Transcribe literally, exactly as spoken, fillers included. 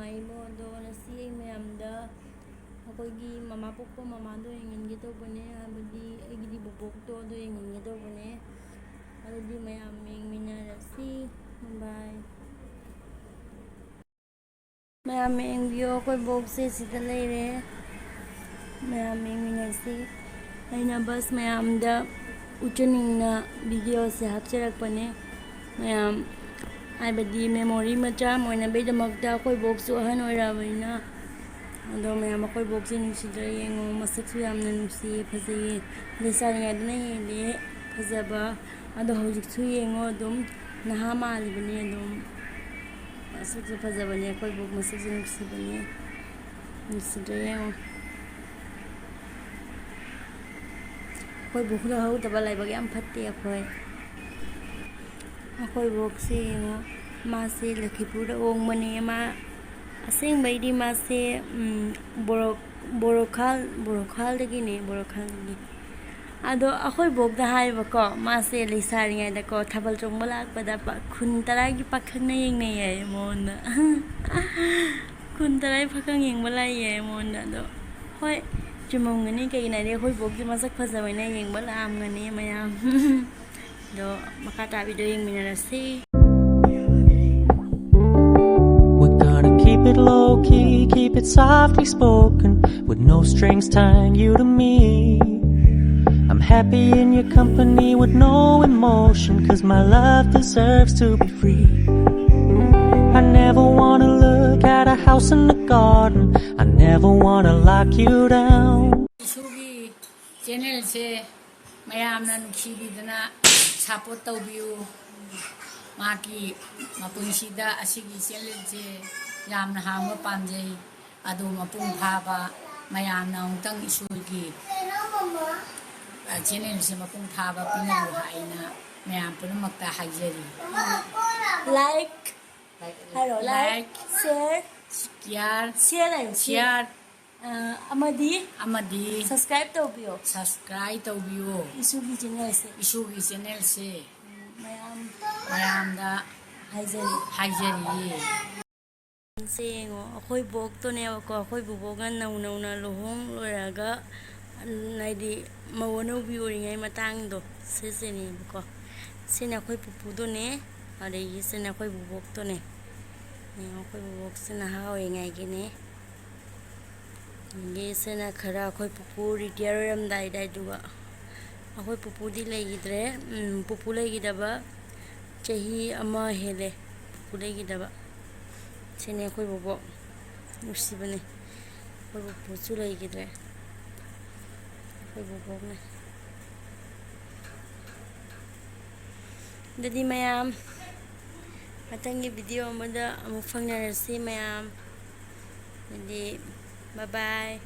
ꯅꯨꯡꯉꯥꯏꯔꯤꯕꯣ? ꯑꯗꯣ ꯉꯁꯤ ꯑꯩ ꯃꯌꯥꯝꯗ ꯑꯩꯈꯣꯏꯒꯤ ꯃꯃꯥ ꯄꯣꯛꯄ ꯃꯃꯥꯗꯣ ꯌꯦꯡꯍꯟꯒꯦ ꯇꯧꯕꯅꯦ, ꯍꯥꯏꯕꯗꯤ ꯑꯩꯒꯤꯗꯤ ꯕꯣꯕꯣꯛꯇꯣ ꯑꯗꯣ ꯌꯦꯡꯍꯟꯒꯦ ꯇꯧꯕꯅꯦ꯫ ꯑꯗꯨꯗꯤ ꯃꯌꯥꯝ ꯌꯦꯡꯃꯤꯟꯅꯔꯁꯤ꯫ ꯕꯥꯏ꯫ ꯃꯌꯥꯝ ꯌꯦꯡꯕꯤꯌꯣ, ꯑꯩꯈꯣꯏ ꯕꯣꯛꯁꯦ ꯁꯤꯗ ꯂꯩꯔꯦ꯫ ꯃꯌꯥꯝ ꯌꯦꯡꯃꯤꯟꯅꯁꯤ꯫ ꯑꯩꯅ ꯕꯁ ꯃꯌꯥꯝꯗ ꯎꯠꯆꯅꯤꯡꯅ ꯚꯤꯗꯤꯑꯣꯁꯦ ꯍꯥꯞꯆꯔꯛꯄꯅꯦ꯫ ꯃꯌꯥꯝ, ꯍꯥꯏꯕꯗꯤ ꯃꯦꯃꯣꯔꯤ ꯃꯆꯥ ꯑꯃ ꯑꯣꯏꯅꯕꯒꯤꯗꯃꯛꯇ ꯑꯩꯈꯣꯏ ꯕꯣꯛꯁꯨ ꯑꯍꯟ ꯑꯣꯏꯔꯛꯑꯕꯅꯤꯅ꯫ ꯑꯗꯣ ꯃꯌꯥꯝ ꯑꯩꯈꯣꯏ ꯕꯣꯛꯁꯦ ꯅꯨꯡꯁꯤꯗ꯭ꯔꯥ ꯌꯦꯡꯉꯣ, ꯃꯁꯛꯁꯨ ꯌꯥꯝꯅ ꯅꯨꯡꯁꯤꯌꯦ, ꯐꯖꯩꯌꯦ꯫ ꯂꯩꯁꯥꯔꯤꯉꯩꯗꯅ ꯍꯦꯜꯂꯦ ꯐꯖꯕ꯫ ꯑꯗꯣ ꯍꯧꯖꯤꯛꯁꯨ ꯌꯦꯡꯉꯣ ꯑꯗꯨꯝ ꯅꯍꯥ ꯃꯥꯜꯂꯤꯕꯅꯦ ꯑꯗꯨꯝ꯫ ꯃꯁꯛꯁꯨ ꯐꯖꯕꯅꯦ, ꯑꯩꯈꯣꯏ ꯕꯣꯛ ꯃꯁꯛꯁꯨ ꯅꯨꯡꯁꯤꯕꯅꯦ꯫ ꯅꯨꯡꯁꯤꯗ꯭ꯔꯥ ꯌꯦꯡꯉꯣ꯫ ꯑꯩꯈꯣꯏ ꯕꯣꯛ ꯂꯧꯍꯧꯗꯕ ꯂꯥꯏꯕꯛ ꯌꯥꯝ ꯐꯠꯇꯦ ꯑꯩꯈꯣꯏ꯫ ꯑꯩꯈꯣꯏ ꯕꯣꯛꯁꯦ ꯌꯦꯡꯉꯣ, ꯃꯥꯁꯦ ꯂꯈꯤꯄꯨꯔꯗ ꯑꯣꯡꯕꯅꯦ꯫ ꯃꯥ ꯑꯁꯦꯡꯕꯩꯗꯤ ꯃꯥꯁꯦ, ꯎꯝ, ꯕꯣꯔꯣꯛ-, ꯕꯣꯔꯣꯈꯥꯜ, ꯕꯣꯔꯣꯈꯥꯜꯗꯒꯤꯅꯦ, ꯕꯣꯔꯣꯈꯥꯜꯗꯒꯤ꯫ ꯑꯗꯣ ꯑꯩꯈꯣꯏ ꯕꯣꯛꯇ ꯍꯥꯏꯕꯀꯣ, ꯃꯥꯁꯦ ꯂꯩꯁꯥꯔꯤꯉꯩꯗꯀꯣ ꯊꯥꯕꯜ ꯆꯣꯡꯕ ꯂꯥꯛꯄꯗ ꯄꯥ-, ꯈꯨꯟ ꯇꯔꯥꯒꯤ ꯄꯥꯈꯪꯅ ꯌꯦꯡꯅꯩ ꯍꯥꯏꯌꯦ ꯃꯉꯣꯟꯗ꯫ ꯈꯨꯟ ꯇꯔꯥꯒꯤ ꯄꯥꯈꯪ ꯌꯦꯡꯕ ꯂꯥꯛꯏ ꯍꯥꯏꯌꯦ ꯃꯉꯣꯟꯗ꯫ ꯑꯗꯣ ꯍꯣꯏ, ꯆꯨꯝꯃꯝꯒꯅꯤ, ꯀꯩꯒꯤꯅꯣ ꯍꯥꯏꯗꯤ ꯑꯩꯈꯣꯏ ꯕꯣꯛꯁꯦ ꯃꯁꯛ ꯐꯖꯕꯅꯤꯅ ꯌꯦꯡꯕ ꯂꯥꯛꯑꯝꯒꯅꯤ ꯃꯌꯥꯝ꯫ ꯑꯗꯣ ꯃꯈꯥ ꯇꯥꯕꯤꯗꯣ ꯌꯦꯡꯃꯤꯟꯅꯔꯁꯤ꯫ We're gonna keep it low key, keep it softly spoken, with no strings tying you to me. I'm happy in your company with no emotion, 'cause my love deserves to be free. I never wanna look at a house in the garden, I never wanna lock you down. ꯏꯁꯨꯒꯤ ꯆꯦꯅꯦꯜꯁꯦ ꯃꯌꯥꯝꯅ ꯅꯨꯡꯁꯤꯕꯤꯗꯅ support ꯇꯧꯕꯤꯌꯨ꯫ ꯃꯍꯥꯛꯀꯤ ꯃꯄꯨꯟꯁꯤꯗ ꯑꯁꯤꯒꯤ ꯆꯦꯅꯦꯜꯁꯦ ꯌꯥꯝꯅ ꯍꯥꯡꯕ ꯄꯥꯝꯖꯩ꯫ ꯑꯗꯨ ꯃꯄꯨꯡ ꯐꯥꯕ ꯃꯌꯥꯝꯅ ꯑꯃꯨꯛꯇꯪ ꯏꯁꯣꯔꯒꯤ, ꯑ, ꯆꯦꯅꯦꯜꯁꯦ ꯃꯄꯨꯡ ꯐꯥꯕ ꯄꯤꯅꯕꯤꯌꯨ ꯍꯥꯏꯅ ꯃꯌꯥꯝ ꯄꯨꯝꯅꯃꯛꯇ ꯍꯥꯏꯖꯔꯤ꯫ ꯂꯥꯏꯛ ꯍꯥꯏꯔꯣ, ꯂꯥꯏꯛ, ꯂꯥꯏꯛ, ꯁꯤꯌꯔ, ꯁꯤꯌꯥꯔ, ꯁꯤꯌꯔ ꯍꯥꯏꯌꯣ, ꯁꯤꯌꯥꯔ꯫ ꯁꯤꯌꯥꯔ꯫ ꯑ, ꯑꯃꯗꯤ ꯑꯃꯗꯤ ꯁꯕꯁꯀ꯭ꯔꯥꯏꯕ ꯇꯧꯕꯤꯌꯣ꯫ ꯁꯕꯁꯀ꯭ꯔꯥꯏꯕ ꯇꯧꯕꯤꯌꯣ꯫ ꯏꯁꯨꯒꯤ ꯆꯦꯅꯦꯜꯁꯦ꯫ ꯏꯁꯨꯒꯤ ꯆꯦꯅꯦꯜꯁꯦ꯫ ꯃꯌꯥꯝ ꯃꯌꯥꯝꯗ ꯍꯥꯏꯖꯔꯤ꯫ ꯍꯥꯏꯖꯔꯤ꯫ ꯁꯦ ꯌꯦꯡꯉꯣ, ꯑꯩꯈꯣꯏ ꯕꯣꯛꯇꯨꯅꯦꯕꯀꯣ꯫ ꯑꯩꯈꯣꯏ ꯕꯣꯕꯣꯛꯅ ꯅꯧ ꯅꯧꯅ ꯂꯨꯍꯣꯡ ꯂꯣꯏꯔꯒ, ꯍꯥꯏꯗꯤ ꯃꯧ ꯑꯅꯧꯕꯤ ꯑꯣꯏꯔꯤꯉꯩ ꯃꯇꯥꯡꯗꯣ, ꯁꯤꯁꯤꯅꯦꯕꯀꯣ꯫ ꯁꯤꯅ ꯑꯩꯈꯣꯏ ꯄꯨꯄꯨꯗꯨꯅꯦ꯫ ꯑꯗꯒꯤ ꯁꯤꯅ ꯑꯩꯈꯣꯏ ꯕꯣꯕꯣꯛꯇꯨꯅꯦ꯫ ꯌꯦꯡꯉꯣ, ꯑꯩꯈꯣꯏ ꯕꯣꯕꯣꯛꯁꯤ ꯅꯍꯥ ꯑꯣꯏꯔꯤꯉꯩꯒꯤꯅꯦ꯫ ꯑꯗꯒꯤ ꯁꯤꯅ ꯈꯔ ꯑꯩꯈꯣꯏ ꯄꯨꯄꯨ ꯔꯤꯇꯤꯌꯔ ꯑꯣꯏꯔꯝꯗꯥꯏꯗ, ꯑꯗꯨꯒ ꯑꯩꯈꯣꯏ ꯄꯨꯄꯨꯗꯤ ꯂꯩꯈꯤꯗ꯭ꯔꯦ꯫ ꯎꯝ, ꯄꯨꯄꯨ ꯂꯩꯈꯤꯗꯕ ꯆꯍꯤ ꯑꯃ ꯍꯦꯜꯂꯦ, ꯄꯨꯄꯨ ꯂꯩꯈꯤꯗꯕ꯫ ꯁꯤꯅꯦ ꯑꯩꯈꯣꯏ ꯕꯣꯕꯣꯛ꯫ ꯅꯨꯡꯁꯤꯕꯅꯦ꯫ ꯑꯩꯈꯣꯏ ꯄꯨꯄꯨꯁꯨ ꯂꯩꯈꯤꯗ꯭ꯔꯦ, ꯑꯩꯈꯣꯏ ꯕꯣꯕꯣꯛꯅꯦ꯫ ꯑꯗꯨꯗꯤ ꯃꯌꯥꯝ, ꯃꯊꯪꯒꯤ ꯚꯤꯗꯤꯑꯣ ꯑꯃꯗ ꯑꯃꯨꯛ ꯐꯪꯅꯔꯁꯤ ꯃꯌꯥꯝ꯫ ꯑꯗꯨꯗꯤ, bye bye꯫